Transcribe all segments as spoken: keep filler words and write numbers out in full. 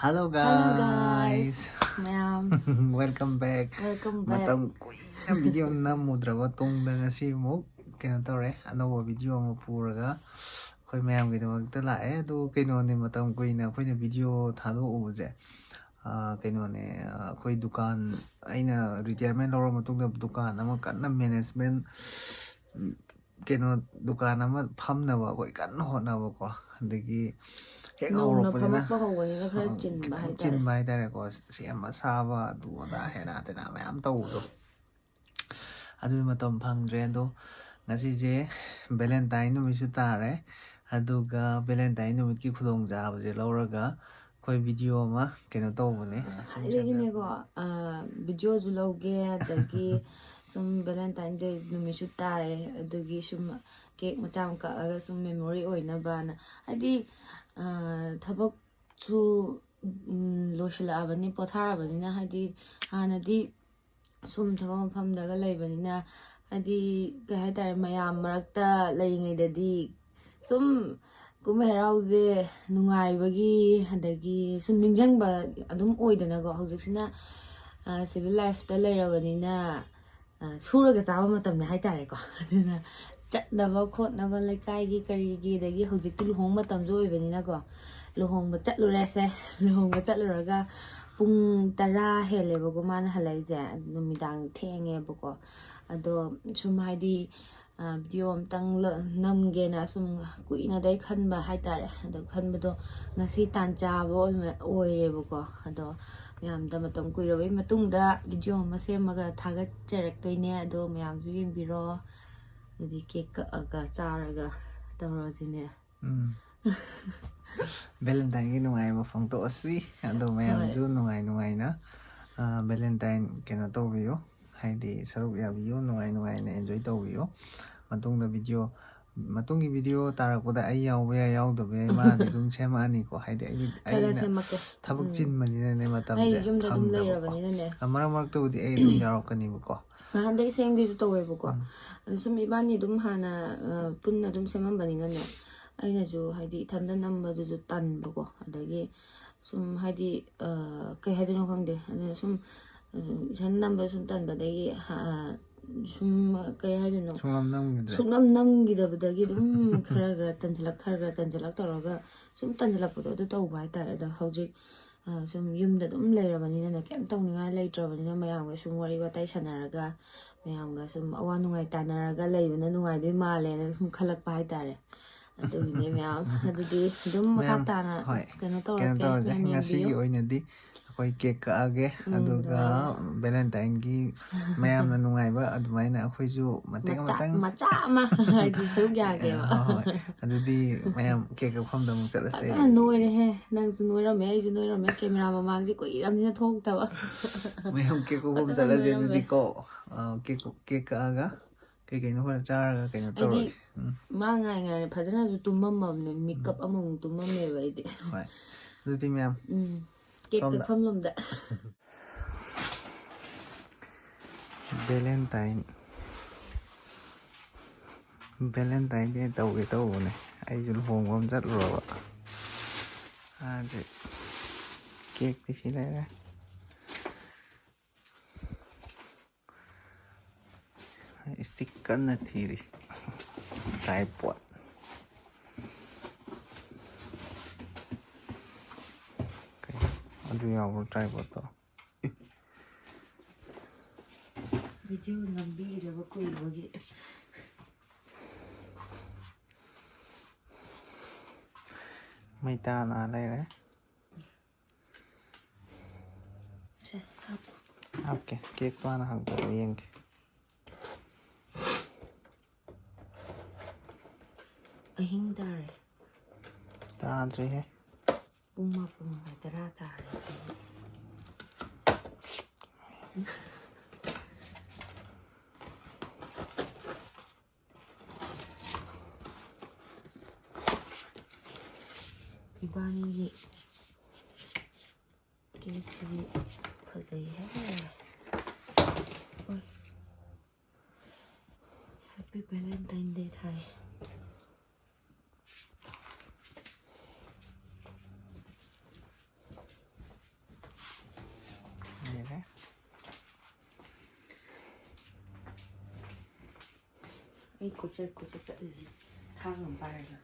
Hello Hello guys. Guys, ꯃꯌꯥꯝ Welcome back. Welcome back. ꯃꯇꯝ ꯀꯨꯏꯅ ꯚꯤꯗꯤꯑꯣ ꯅꯝꯃꯨꯗ꯭ꯔꯕ ꯇꯨꯡꯗ ꯉꯁꯤ ꯑꯃꯨꯛ ꯀꯩꯅꯣ ꯇꯧꯔꯦ, ꯑꯅꯧꯕ ꯚꯤꯗꯤꯑꯣ ꯑꯃ ꯄꯨꯔꯒ ꯑꯩꯈꯣꯏ ꯃꯌꯥꯝꯒꯤꯗꯃꯛꯇ ꯂꯥꯛꯑꯦ꯫ ꯑꯗꯣ ꯀꯩꯅꯣꯅꯦ, ꯃꯇꯝ ꯀꯨꯏꯅ ꯑꯩꯈꯣꯏꯅ ꯚꯤꯗꯤꯑꯣ ꯊꯥꯗꯣꯛꯎꯕꯁꯦ, ꯑꯥ, ꯀꯩꯅꯣꯅꯦ, ꯑꯥ, ꯑꯩꯈꯣꯏ ꯗꯨꯀꯥꯟ, ꯑꯩꯅ ꯔꯤꯇꯥꯌꯔꯃꯦꯟ ꯂꯧꯔ ꯃꯇꯨꯡꯗ ꯗꯨꯀꯥꯟ ꯑꯃ ꯀꯟꯅ ꯃꯦꯅꯦꯖꯃꯦꯟ, ꯀꯩꯅꯣ, ꯗꯨꯀꯥꯟ ꯑꯃ ꯐꯝꯅꯕ ꯑꯩꯈꯣꯏ ꯀꯟꯅ ꯍꯣꯠꯅꯕꯀꯣ꯫ ꯑꯗꯒꯤ ꯍꯦꯛ ꯅꯧꯅ ꯍꯧꯔꯛꯄꯅꯤꯅ ꯐꯝꯃꯛꯄ ꯍꯧꯕꯅꯤꯅ ꯈꯔ ꯑꯪ, ꯆꯤꯟꯕ ꯈꯤꯇꯪ ꯍꯥꯏꯇꯥꯔꯦ꯫ ꯆꯤꯟꯕ ꯍꯥꯏꯇꯥꯔꯦꯀꯣ, ꯁꯦꯝꯕ ꯁꯥꯕ ꯑꯗꯨ ꯑꯗꯥ ꯍꯦꯔꯥ ꯇꯦꯔꯥ ꯃꯌꯥꯝ ꯇꯧꯕꯗꯣ, ꯑꯗꯨꯒꯤ ꯃꯇꯝ ꯐꯪꯗ꯭ꯔꯦ꯫ ꯑꯗꯣ ꯉꯁꯤꯁꯦ ꯚꯦꯂꯦꯟꯇꯥꯏꯟ ꯅꯨꯃꯤꯠꯁꯨ ꯇꯥꯔꯦ, ꯑꯗꯨꯒ ꯚꯦꯂꯦꯟꯇꯥꯏꯟ ꯅꯨꯃꯤꯠꯀꯤ ꯈꯨꯗꯣꯡꯆꯥꯕꯁꯦ ꯂꯧꯔꯒ ꯑꯩꯈꯣꯏ ꯚꯤꯗꯤꯑꯣ ꯑꯃ ꯀꯩꯅꯣ ꯇꯧꯕꯅꯦ꯫ ꯉꯁꯥꯏꯗꯒꯤꯅꯦꯀꯣ, ꯚꯤꯗꯤꯑꯣꯁꯨ ꯂꯧꯒꯦ, ꯑꯗꯒꯤ ꯁꯨꯝ ꯚꯦꯂꯦꯟꯇꯥꯏꯟ ꯗꯦ ꯅꯨꯃꯤꯠꯁꯨ ꯇꯥꯏ, ꯑꯗꯨꯒꯤ ꯁꯨꯝ ꯀꯦꯛ ꯃꯆꯥ ꯑꯃ ꯀꯛꯑꯒ ꯁꯨꯝ ꯃꯦꯃꯣꯔꯤ ꯑꯣꯏꯅꯕꯅ, ꯍꯥꯏꯗꯤ, ꯑ, ꯊꯕꯛꯁꯨ, ꯎꯝ, ꯂꯣꯏꯁꯤꯜꯂꯛꯑꯕꯅꯤ, ꯄꯣꯊꯥꯔꯕꯅꯤꯅ, ꯍꯥꯏꯗꯤ ꯍꯥꯟꯅꯗꯤ ꯁꯨꯝ ꯊꯕꯛ ꯃꯐꯝꯗꯒ ꯂꯩꯕꯅꯤꯅ, ꯍꯥꯏꯗꯤ ꯀꯩ ꯍꯥꯏꯇꯥꯔꯦ, ꯃꯌꯥꯝ ꯃꯔꯛꯇ ꯂꯩꯔꯤꯉꯩꯗꯗꯤ ꯁꯨꯝ ꯀꯨꯝꯍꯩ ꯍꯔꯥꯎꯁꯦ ꯅꯨꯡꯉꯥꯏꯕꯒꯤ, ꯑꯗꯒꯤ ꯁꯨꯝ ꯅꯤꯡꯁꯤꯡꯕ ꯑꯗꯨꯝ ꯑꯣꯏꯗꯅꯀꯣ꯫ ꯍꯧꯖꯤꯛꯁꯤꯅ, ꯑ, ꯁꯤꯚꯤꯜ ꯂꯥꯏꯐꯇ ꯂꯩꯔꯕꯅꯤꯅ, ꯑ, ꯁꯨꯔꯒ ꯆꯥꯕ ꯃꯇꯝꯅꯦ ꯍꯥꯏꯇꯥꯔꯦꯀꯣ꯫ ꯑꯗꯨꯅ ꯆꯠꯅꯕ ꯈꯣꯠꯅꯕ, ꯂꯩꯀꯥꯏꯒꯤ ꯀꯔꯤꯒꯤ, ꯑꯗꯒꯤ ꯍꯧꯖꯤꯛꯇꯤ ꯂꯨꯍꯣꯡꯕ ꯃꯇꯝꯁꯨ ꯑꯣꯏꯕꯅꯤꯅꯀꯣ, ꯂꯨꯍꯣꯡꯕ ꯆꯠꯂꯨꯔꯦꯁꯦ꯫ ꯂꯨꯍꯣꯡꯕ ꯆꯠꯂꯨꯔꯒ ꯄꯨꯡ ꯇꯔꯥ ꯍꯦꯜꯂꯦꯕꯀꯣ ꯃꯥꯅ ꯍꯜꯂꯛꯏꯁꯦ, ꯅꯨꯃꯤꯗꯥꯡ ꯊꯦꯡꯉꯦꯕꯀꯣ꯫ ꯑꯗꯣ ꯁꯨꯝ ꯍꯥꯏꯗꯤ, ꯚꯤꯗꯤꯑꯣ ꯑꯝꯇꯪ ꯂ-, ꯅꯝꯒꯦꯅ ꯁꯨꯝ ꯀꯨꯏꯅꯗꯩ ꯈꯟꯕ ꯍꯥꯏꯇꯥꯔꯦ꯫ ꯑꯗꯣ ꯈꯟꯕꯗꯣ ꯉꯁꯤ ꯇꯥꯟ ꯆꯥꯕ ꯑꯣꯏꯃ-, ꯑꯣꯏꯔꯦꯕꯀꯣ꯫ ꯑꯗꯣ ꯃꯌꯥꯝꯗ ꯃꯇꯝ ꯀꯨꯏꯔꯕꯩ ꯃꯇꯨꯡꯗ ꯚꯤꯗꯤꯑꯣ ꯑꯃ ꯁꯦꯝꯃꯒ ꯊꯥꯒꯠꯆꯔꯛꯇꯣꯏꯅꯦ꯫ ꯑꯗꯣ ꯃꯌꯥꯝꯁꯨ ꯌꯦꯡꯕꯤꯔꯣ꯫ ꯑꯗꯨꯗꯤ ꯀꯦꯛ ꯀꯛꯑꯒ ꯆꯥꯔꯒ ꯇꯧꯔꯁꯤꯅꯦ꯫ ꯎꯝ꯫ ꯚꯦꯂꯦꯟꯇꯥꯏꯟꯒꯤ ꯅꯨꯡꯉꯥꯏꯕ ꯐꯣꯡꯗꯣꯛꯑꯁꯤ꯫ ꯑꯗꯣ ꯃꯌꯥꯝꯁꯨ ꯅꯨꯡꯉꯥꯏ ꯅꯨꯡꯉꯥꯏꯅ, ꯑ, ꯚꯦꯂꯦꯟꯇꯥꯏꯟ ꯀꯩꯅꯣ ꯇꯧꯕꯤꯌꯨ, ꯍꯥꯏꯗꯤ ꯁꯔꯨꯛ ꯌꯥꯕꯤꯌꯨ, ꯅꯨꯡꯉꯥꯏ ꯅꯨꯡꯉꯥꯏꯅ ꯑꯦꯟꯖꯣꯏ ꯇꯧꯕꯤꯌꯨ꯫ ꯃꯇꯨꯡꯗ ꯚꯤꯗꯤꯑꯣ, ꯃꯇꯨꯡꯒꯤ ꯚꯤꯗꯤꯑꯣ ꯇꯥꯔꯛꯄꯗ ꯑꯩ ꯌꯥꯎꯕ ꯌꯥꯏ, ꯌꯥꯎꯗꯕ ꯌꯥꯏ, ꯃꯥꯗꯤ ꯑꯗꯨꯝ ꯁꯦꯝꯃꯛꯑꯅꯤꯀꯣ꯫ ꯍꯥꯏꯗꯤ ꯑꯩꯗꯤ, ꯈꯔ ꯑꯩꯅ ꯁꯦꯝꯃꯛꯀꯦ꯫ ꯊꯕꯛ ꯎꯝ꯫ ꯆꯤꯟꯕꯅꯤꯅꯅꯦ, ꯑꯩ ꯃꯇꯝꯁꯦ ꯌꯨꯝꯗ ꯑꯗꯨꯝ ꯐꯪꯗꯕꯀꯣ꯫ ꯂꯩꯔꯕꯅꯤꯅꯅꯦ꯫ ꯑ, ꯃꯔꯛ ꯃꯔꯛꯇꯕꯨꯗꯤ ꯑꯩ ꯑꯗꯨꯝ ꯌꯥꯎꯔꯛꯀꯅꯤꯕꯀꯣ꯫ ꯅꯍꯥꯟꯗꯩ ꯁꯦꯝꯒꯦꯁꯨ ꯇꯧꯋꯦꯕꯀꯣ꯫ ꯎꯝ꯫ ꯑꯗꯣ ꯁꯨꯝ ꯏꯕꯥꯅꯤ ꯑꯗꯨꯝ ꯍꯥꯟꯅ, ꯑ, ꯄꯨꯟꯅ ꯑꯗꯨꯝ ꯁꯦꯝꯃꯝꯕꯅꯤꯅꯅꯦ, ꯑꯩꯅꯁꯨ ꯍꯥꯏꯗꯤ ꯏꯊꯟꯗ ꯅꯝꯕꯗꯨꯁꯨ ꯇꯟꯕꯀꯣ꯫ ꯑꯗꯒꯤ ꯁꯨꯝ ꯍꯥꯏꯗꯤ, ꯑ, ꯀꯩ ꯍꯥꯏꯗꯣꯏꯅꯣ ꯈꯪꯗꯦ꯫ ꯑꯗꯨꯅ ꯁꯨꯝ, ꯎꯝ, ꯏꯁꯥꯅ ꯅꯝꯕ ꯁꯨꯝ ꯇꯟꯕꯗꯒꯤ, ꯍ-, ꯑ, ꯁꯨꯝ, ꯀꯩ ꯍꯥꯏꯗꯣꯏꯅꯣ? ꯁꯨꯡꯅꯝ ꯅꯝꯈꯤꯗ꯭ꯔꯦ꯫ ꯁꯨꯡꯅꯝ ꯅꯝꯈꯤꯗꯕꯗꯒꯤ ꯑꯗꯨꯝ ꯈꯔ ꯈꯔ ꯇꯟꯁꯤꯜꯂꯛ, ꯈꯔ ꯈꯔ ꯇꯟꯁꯤꯜꯂꯛ ꯇꯧꯔꯒ ꯁꯨꯝ ꯇꯟꯁꯤꯜꯂꯛꯄꯗꯣ ꯑꯗꯨ ꯇꯧꯕ ꯍꯥꯏꯇꯥꯔꯦ꯫ ꯑꯗꯣ ꯍꯧꯖꯤꯛ, ꯑ, ꯁꯨꯝ ꯌꯨꯝꯗ ꯑꯗꯨꯝ ꯂꯩꯔꯕꯅꯤꯅꯅꯦ, ꯀꯩꯝ ꯇꯧꯅꯤꯡꯉꯥꯏ ꯂꯩꯇ꯭ꯔꯕꯅꯤꯅ ꯃꯌꯥꯝꯒ ꯁꯨꯝ ꯋꯥꯔꯤ ꯋꯥꯇꯥꯏ ꯁꯥꯟꯅꯔꯒ, ꯃꯌꯥꯝꯒ ꯁꯨꯝ ꯑꯋꯥ ꯅꯨꯡꯉꯥꯏ ꯇꯥꯟꯅꯔꯒ ꯂꯩꯕꯅ ꯅꯨꯡꯉꯥꯏꯗꯣꯏ ꯃꯥꯜꯂꯦꯅ ꯁꯨꯝ ꯈꯜꯂꯛꯄ ꯍꯥꯏꯇꯥꯔꯦ꯫ ꯑꯗꯨꯒꯤꯅꯦ ꯃꯌꯥꯝ꯫ ꯑꯗꯨꯗꯤ ꯑꯗꯨꯝ ꯃꯈꯥ ꯃꯌꯥꯝ, ꯇꯥꯅ ꯍꯣꯏ, ꯀꯩꯅꯣ ꯀꯩꯅꯣ ꯇꯧꯔꯁꯦ, ꯇꯧꯔꯁꯦ꯫ ꯃꯌꯥꯝ ꯉꯁꯤꯒꯤ ꯌꯦꯡꯕꯤꯌꯨ꯫ ꯑꯣꯏꯅꯗꯤ ꯑꯩꯈꯣꯏ ꯀꯦꯛ ꯀꯛꯑꯒꯦ, ꯎꯝ, ꯑꯗꯨꯒ ꯑꯗꯨꯃꯥꯏꯅ꯫ ꯚꯦꯂꯦꯟꯇꯥꯏꯟꯒꯤ ꯃꯌꯥꯝꯅ ꯅꯨꯡꯉꯥꯏꯕ ꯑꯗꯨꯃꯥꯏꯅ ꯑꯩꯈꯣꯏꯁꯨ ꯃꯇꯦꯛ ꯃꯆꯥ, ꯑꯃꯇꯪ, ꯃꯆꯥ ꯑꯃ ꯍꯥꯏꯗꯤ ꯁꯔꯨꯛ ꯌꯥꯒꯦꯕ꯫ ꯍꯣꯏ, ꯍꯣꯏ꯫ ꯑꯗꯨꯗꯤ ꯃꯌꯥꯝ ꯀꯦꯛ ꯀꯛꯐꯝꯗ ꯑꯃꯨꯛ ꯆꯠꯂꯁꯦ꯫ ꯐꯖꯅ ꯅꯣꯏꯔꯦꯍꯦ꯫ ꯅꯪꯁꯨ ꯅꯣꯏꯔꯝꯃꯦ, ꯑꯩꯁꯨ ꯅꯣꯏꯔꯝꯃꯦ꯫ ꯀꯦꯃꯦꯔꯥ ꯃꯃꯥꯡꯁꯦ ꯀꯨꯏꯔꯕꯅꯤꯅ ꯊꯣꯛꯇꯕ꯫ ꯃꯌꯥꯝ ꯀꯦꯛ ꯀꯛꯐꯝ ꯐꯖꯅ ꯆꯠꯂꯁꯦ ꯅꯣꯏꯔꯝꯃꯦ꯫ ꯑꯗꯨꯗꯤꯀꯣ꯫ ꯑ, ꯀꯦꯛ, ꯀꯦꯛ ꯀꯛꯑꯒ ꯀꯩ ꯀꯩꯅꯣ ꯈꯔ ꯆꯥꯔꯒ ꯀꯩꯅꯣ ꯑꯩꯗꯤ ꯇꯧꯔꯒꯦ꯫ ꯎꯝ꯫ ꯃꯥ ꯉꯥꯏ ꯉꯥꯏꯅ ꯐꯖꯅꯁꯨ ꯇꯨꯝꯃꯝꯃꯕꯅꯦ, ꯃꯤꯀꯞ ꯑꯃꯃꯨꯛ ꯇꯨꯝꯃꯝꯃꯦꯕ ꯑꯩꯗꯤ꯫ ꯍꯣꯏ꯫ ꯑꯗꯨꯗꯤ ꯃꯌꯥꯝ ꯎꯝ꯫ ꯀꯦꯛ ꯁꯣꯝꯗ꯫ ꯀꯛꯐꯝ ꯂꯣꯝꯗ꯫ ꯚꯦꯂꯦꯟꯇꯥꯏꯟ, ꯚꯦꯂꯦꯟꯇꯥꯏꯟ ꯗꯦ ꯇꯧꯒꯦ ꯇꯧꯕꯅꯦ꯫ ꯑꯩꯁꯨ ꯂꯨꯍꯣꯡꯕ ꯑꯃ ꯆꯠꯂꯨꯔꯕ꯫ ꯍꯧꯖꯤꯛ ꯀꯦꯛꯇꯤ ꯁꯤ ꯂꯩꯔꯦ꯫ ꯏꯁꯇꯤꯛ ꯀꯟꯅ ꯊꯤꯔꯤ꯫ ꯇ꯭ꯔꯥꯏꯄꯣꯠ꯫ ꯀꯩ? ꯑꯗꯨ ꯌꯥꯎꯕ꯭ꯔꯣ ꯇ꯭ꯔꯥꯏꯄꯣꯠꯇꯣ? ꯚꯤꯗꯤꯑꯣ ꯅꯝꯕꯤꯒꯗꯕ ꯀꯨꯏꯕꯒꯤ꯫ ꯃꯩꯇꯥꯟ ꯑꯥ ꯂꯩꯔꯦ꯫ ꯁꯦ, ꯍꯥꯞꯄꯣ꯫ ꯍꯥꯞꯀꯦ꯫ ꯀꯦꯛꯇꯣ ꯍꯥꯟꯅ ꯍꯥꯡꯗꯣꯛꯑ ꯌꯦꯡꯒꯦ꯫ ꯑꯍꯤꯡ ꯇꯥꯔꯦ꯫ ꯇꯥꯗ꯭ꯔꯤꯍꯦ꯫ ꯄꯨꯡ ꯃꯥꯄꯟ ꯃꯈꯥꯏ ꯇꯔꯥ ꯇꯥꯔꯦ꯫ ꯏꯕꯥꯅꯤꯒꯤ ꯀꯦꯛꯁꯤꯗꯤ ꯐꯖꯩꯍꯦ꯫ ꯍꯣꯏ꯫ Happy Valentine Day ꯊꯥꯏ꯫ ꯑꯩ ꯀꯣꯏꯆꯠ ꯀꯣꯏꯆꯠ ꯆꯠꯂꯤꯁꯦ ꯊꯥꯡ ꯑꯃ ꯄꯥꯏꯔꯒ꯫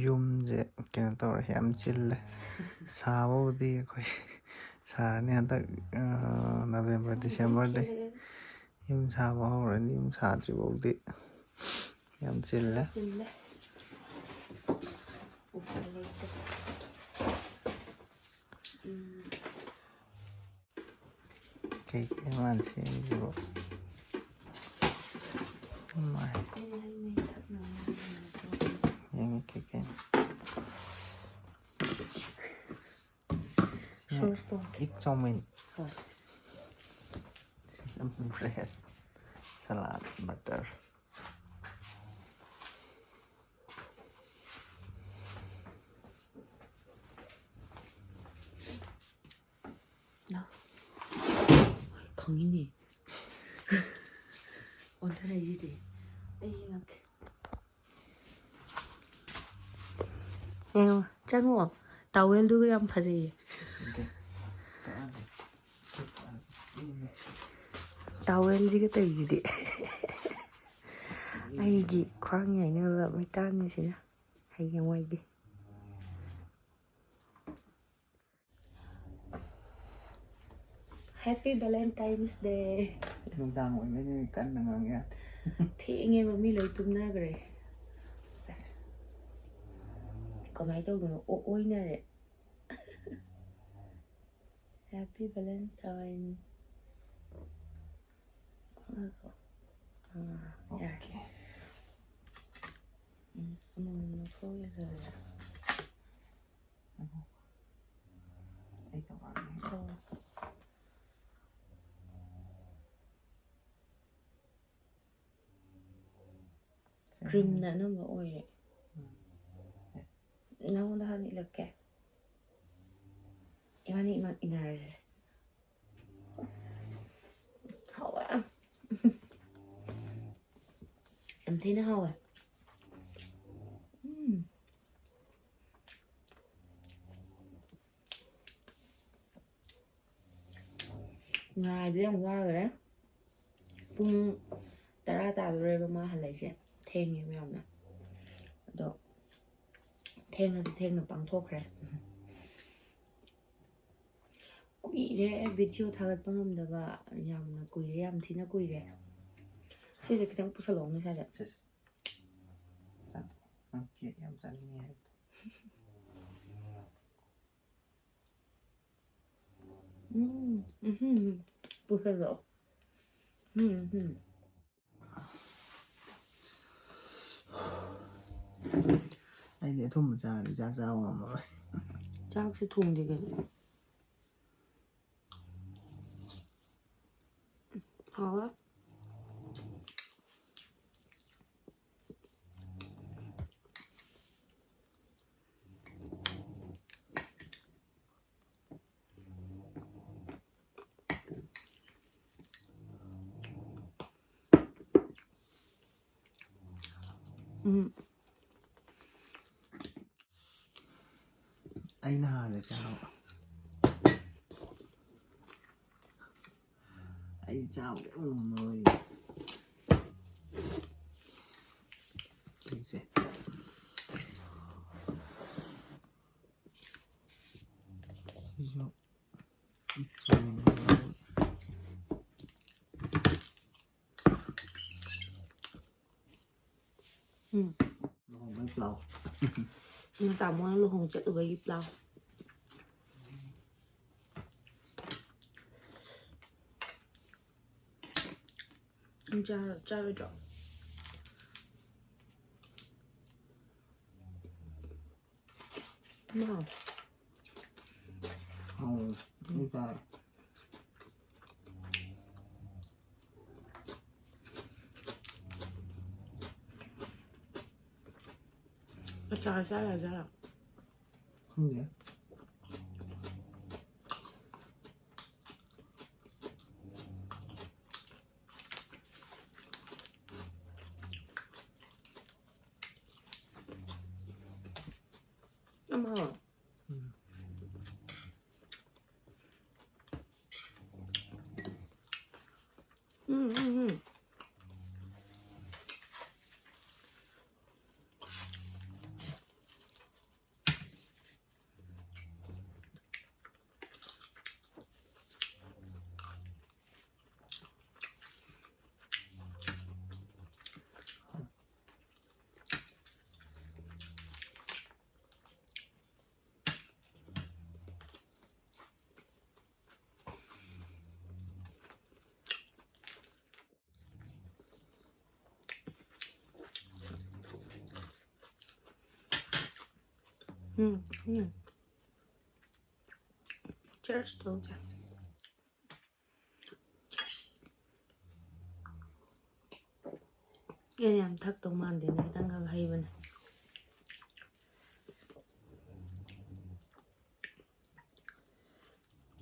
ꯌꯨꯝꯁꯦ ꯀꯩꯅꯣ ꯇꯧꯔꯦ, ꯌꯥꯝ ꯆꯤꯜꯂꯦ꯫ ꯁꯥꯕꯕꯨꯗꯤ ꯑꯩꯈꯣꯏ ꯁꯥꯔꯅꯤ ꯍꯟꯗꯛ, ꯑ, ꯅꯕꯦꯝꯕꯔ, ꯗꯤꯁꯦꯝꯕꯔꯗꯩ ꯌꯨꯝ ꯁꯥꯕ ꯍꯧꯔꯅꯤ꯫ ꯌꯨꯝ ꯁꯥꯗ꯭ꯔꯤꯐꯥꯎꯗꯤ ꯌꯥꯝ ꯆꯤꯜꯂꯦ꯫ ꯆꯤꯜꯂꯦ꯫ ꯎꯄꯥꯏ ꯂꯩꯇꯦ꯫ ꯎꯝ꯫ ꯀꯩ ꯀꯩ ꯃꯥꯅ ꯁꯦꯝꯃꯤꯁꯤꯕꯣ? ꯏꯃꯥꯏ꯫ ꯑꯩꯅ ꯍꯩ ꯃꯍꯤ ꯊꯛꯅꯕ ꯌꯦꯡꯉꯤ ꯀꯩ ꯀꯩꯅꯣ꯫ ꯁꯣꯁ ꯄꯣꯔꯛꯀꯦ꯫ Egg chow mein꯫ ꯍꯣꯏ꯫ Bread, salad, butter꯫ ꯂꯥꯎ꯫ ꯈꯪꯉꯤꯅꯦ꯫ ꯑꯣꯟꯊꯔꯛꯏꯁꯤꯗꯤ꯫ ꯑꯩ ꯌꯦꯡꯉꯛꯀꯦ꯫ ꯌꯦꯡꯉꯣ, ꯆꯪꯉꯣ꯫ ꯇꯥꯋꯦꯜꯗꯨꯒ ꯌꯥꯝ ꯐꯖꯩꯌꯦ꯫ ꯅꯠꯇꯦ꯫ ꯀꯛꯑꯁꯦ꯫ ꯀꯛꯑꯁꯦ꯫ ꯇꯥꯋꯦꯜꯁꯤꯒ ꯇꯧꯔꯤꯁꯤꯗꯤ꯫ ꯑꯩꯒꯤ ꯈ꯭ꯋꯥꯡ ꯌꯥꯏꯅꯕ ꯃꯩꯇꯥꯟꯅꯤꯁꯤꯅ ꯍꯌꯦꯡꯋꯥꯏꯒꯤ꯫ Happy Valentine's Day꯫ ꯅꯨꯡꯗꯥꯡ ꯑꯣꯏꯕꯩꯅꯤꯅꯦ, ꯀꯟꯅ ꯉꯥꯡ ꯌꯥꯗꯦ꯫ ꯊꯦꯡꯉꯦꯕ, ꯃꯤ ꯂꯣꯏ ꯇꯨꯝꯅꯈ꯭ꯔꯦ꯫ ꯁꯦ꯫ ꯀꯃꯥꯏꯅ ꯇꯧꯗꯣꯏꯅꯣ? ꯑꯣ-, ꯑꯣꯏꯅꯔꯦ꯫ Happy Valentine꯫ ꯑꯥ, ꯌꯥꯔꯦ꯫ ꯑꯣꯀꯦ꯫ ꯎꯝ, ꯑꯃꯃꯝ ꯂꯧꯊꯣꯛꯑꯒ ꯂꯣꯏꯔꯦ꯫ ꯑꯩ ꯇꯧꯔꯛꯑꯒꯦ꯫ ꯑꯣ꯫ ꯁꯦ꯫ ꯀ꯭ꯔꯤꯝꯅ ꯑꯅꯝꯕ ꯑꯣꯏꯔꯦ꯫ ꯎꯝ꯫ ꯅꯉꯣꯟꯗ ꯍꯥꯟꯅ ꯏꯜꯂꯛꯀꯦ꯫ ꯏꯕꯥꯅꯤꯃꯛ ꯏꯟꯅꯔꯁꯦ꯫ ꯍꯥꯎꯋꯦ꯫ ꯌꯥꯝ ꯊꯤꯅ ꯍꯥꯎꯋꯦ꯫ ꯎꯝ꯫ ꯌꯥꯝ ꯋꯥꯈ꯭ꯔꯦ꯫ ꯄꯨꯡ ꯇꯔꯥ ꯇꯥꯗꯣꯔꯦꯕ ꯃꯥ ꯍꯜꯂꯛꯏꯁꯦ꯫ ꯊꯦꯡꯉꯦꯕ ꯌꯥꯝꯅ꯫ ꯑꯗꯣ ꯊꯦꯡꯉꯁꯨ ꯊꯦꯡꯅ ꯄꯥꯡꯊꯣꯛꯈ꯭ꯔꯦ꯫ ꯀꯨꯏꯔꯦ ꯑꯩ ꯚꯤꯗꯤꯑꯣ ꯊꯥꯒꯠꯄ ꯉꯝꯗꯕ, ꯌꯥꯝꯅ ꯀꯨꯏꯔꯦ, ꯌꯥꯝ ꯊꯤꯅ ꯀꯨꯏꯔꯦ꯫ ꯁꯤꯁꯦ ꯈꯤꯇꯪ ꯄꯨꯁꯜꯂꯛꯑꯣꯅꯦ ꯁ꯭ꯋꯥꯏꯗ꯫ ꯁꯦꯁꯦ꯫ ꯆꯥꯊꯣꯛ꯫ ꯅꯪ ꯀꯦꯛ ꯌꯥꯝ ꯆꯥꯅꯤꯡꯉꯦ ꯍꯥꯏꯕꯗꯣ꯫ ꯎꯝ, ꯎꯝ, ꯄꯨꯁꯜꯂꯛꯑꯣ꯫ ꯎꯝ, ꯎꯝ꯫ ꯑꯩꯗꯤ ꯑꯊꯨꯝꯕ ꯆꯥꯔꯗꯤ ꯆꯥꯛ ꯆꯥꯕ ꯉꯝꯃꯔꯣꯏ꯫ ꯆꯥꯛꯁꯨ ꯊꯣꯡꯗꯦ ꯀꯩꯅꯣ꯫ ꯍꯥꯎꯋꯦ꯫ ꯎꯝ꯫ ꯑꯩꯅ ꯍꯥꯟꯅ ꯆꯥꯕ꯫ ꯑꯩ ꯆꯥꯕ ꯀꯩꯝ ꯉꯝꯃꯔꯣꯏ꯫ ꯁꯤꯁꯦ꯫ ꯁꯤꯁꯨ꯫ ꯎꯝ꯫ ꯂꯨꯍꯣꯡꯕꯩ ꯄ꯭ꯂꯥꯎ꯫ ꯁꯤꯅ ꯇꯥꯃꯣꯅ ꯂꯨꯍꯣꯡ ꯆꯠꯂꯨꯕꯒꯤ ꯄ꯭ꯂꯥꯎ꯫ ꯅꯪ ꯆꯥ-, ꯆꯥꯔꯣꯏꯗ꯭ꯔꯣ? ꯃꯥ꯫ ꯍꯥꯎꯋꯦ꯫ ꯑꯩ ꯆꯥꯔꯦ꯫ ꯑꯆꯥꯔ ꯆꯥ ꯌꯥꯖꯥꯠꯂꯣ? ꯈꯪꯗꯦ꯫ ꯌꯥꯝ ꯍꯥꯎꯋꯦ꯫ ꯎꯝ꯫ ꯎꯝ, ꯎꯝ, ꯎꯝ꯫ ꯎꯝ, ꯎꯝ꯫ Cheers ꯇꯧꯁꯦ꯫ Cheers꯫ ꯑꯩꯅ ꯌꯥꯝ ꯊꯛꯇꯧ ꯃꯥꯟꯗꯦꯅꯦ, ꯈꯤꯇꯪꯈꯛ ꯍꯩꯕꯅꯦ꯫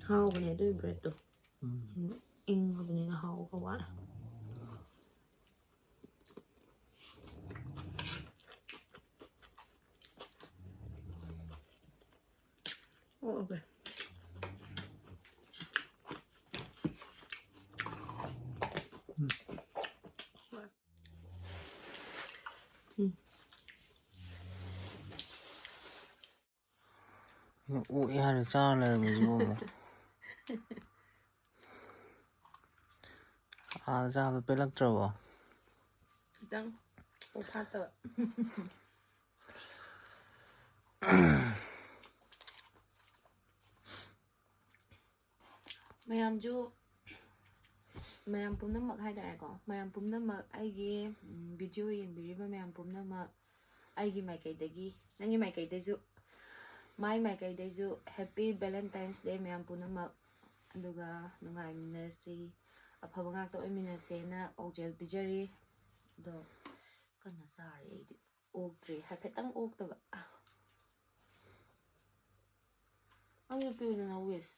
ꯍꯥꯎꯕꯅꯦ ꯑꯗꯨꯏ breadꯇꯣ꯫ ꯎꯝ꯫ ꯏꯪꯉꯕꯅꯤꯅ ꯍꯥꯎꯕ ꯋꯥꯠꯂꯦ꯫ ꯑꯣꯀꯦ꯫ ꯎꯝ꯫ ꯑꯩꯅ ꯑꯣꯛꯑꯦ ꯍꯥꯏꯔ ꯆꯥꯔ ꯂꯩꯔꯝꯃꯤꯁꯤꯕꯨ ꯑꯃꯨꯛ꯫ ꯑꯥꯗ ꯆꯥꯕꯗꯣ ꯄꯦꯜꯂꯛꯇ꯭ꯔꯕꯣ? ꯈꯤꯇꯪ ꯑꯣꯛ ꯐꯥꯠꯇꯕ꯫ ꯃꯌꯥꯝꯁꯨ, ꯃꯌꯥꯝ ꯄꯨꯝꯅꯃꯛ ꯍꯥꯏꯇꯥꯔꯦꯀꯣ, ꯃꯌꯥꯝ ꯄꯨꯝꯅꯃꯛ, ꯑꯩꯒꯤ, ꯎꯝ, video ꯌꯦꯡꯕꯤꯔꯤꯕ ꯃꯌꯥꯝ ꯄꯨꯝꯅꯃꯛ, ꯑꯩꯒꯤ ꯃꯥꯏꯀꯩꯗꯒꯤ, ꯅꯪꯒꯤ ꯃꯥꯏꯀꯩꯗꯩꯁꯨ, my ꯃꯥꯏꯀꯩꯗꯩꯁꯨ Happy Valentine's Day ꯃꯌꯥꯝ ꯄꯨꯝꯅꯃꯛ꯫ ꯑꯗꯨꯒ ꯅꯨꯡꯉꯥꯏꯃꯤꯟꯅꯁꯤ, ꯑꯐꯕ ꯉꯥꯛꯇ ꯑꯣꯏꯃꯤꯟꯅꯁꯦꯅ ꯄꯥꯎꯖꯦꯜ ꯄꯤꯖꯔꯤ꯫ ꯑꯗꯣ ꯀꯟꯅ ꯆꯥꯔꯦ ꯑꯩꯗꯤ꯫ ꯑꯣꯛꯇ꯭ꯔꯤ, ꯍꯥꯏꯐꯦꯠꯇꯪ ꯑꯣꯛꯇꯕ꯫ ꯑꯩꯁꯨ ꯄꯤꯌꯨꯗꯅ wish꯫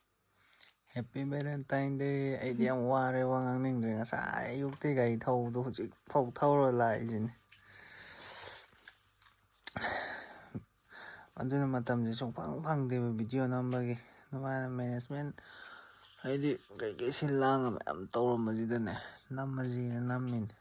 Happy Valentine Day꯫ ꯑꯩꯗꯤ ꯌꯥꯝ ꯋꯥꯔꯦ, ꯋꯥ ꯉꯥꯡꯅꯤꯡꯗ꯭ꯔꯦ꯫ ꯉꯁꯥꯏ ꯑꯌꯨꯛꯇꯩ ꯒꯥꯔꯤ ꯊꯧꯕꯗꯣ ꯍꯧꯖꯤꯛ ꯐꯥꯎ ꯊꯧꯔ ꯂꯥꯛꯏꯁꯤꯅꯦ꯫ ꯑꯗꯨꯅ ꯃꯇꯝꯁꯦ ꯁꯨꯡꯐꯪ ꯐꯪꯗꯦꯕ video ꯅꯝꯕꯒꯤ꯫ ꯑꯗꯨꯃꯥꯏꯅ management ꯍꯥꯏꯗꯤ ꯀꯩꯀꯩ ꯁꯤꯜ ꯂꯥꯡꯉ ꯃꯌꯥꯝ ꯇꯧꯔꯝꯕꯁꯤꯗꯅꯦ, ꯅꯝꯃꯁꯤꯅ ꯅꯝꯃꯤꯅꯦ꯫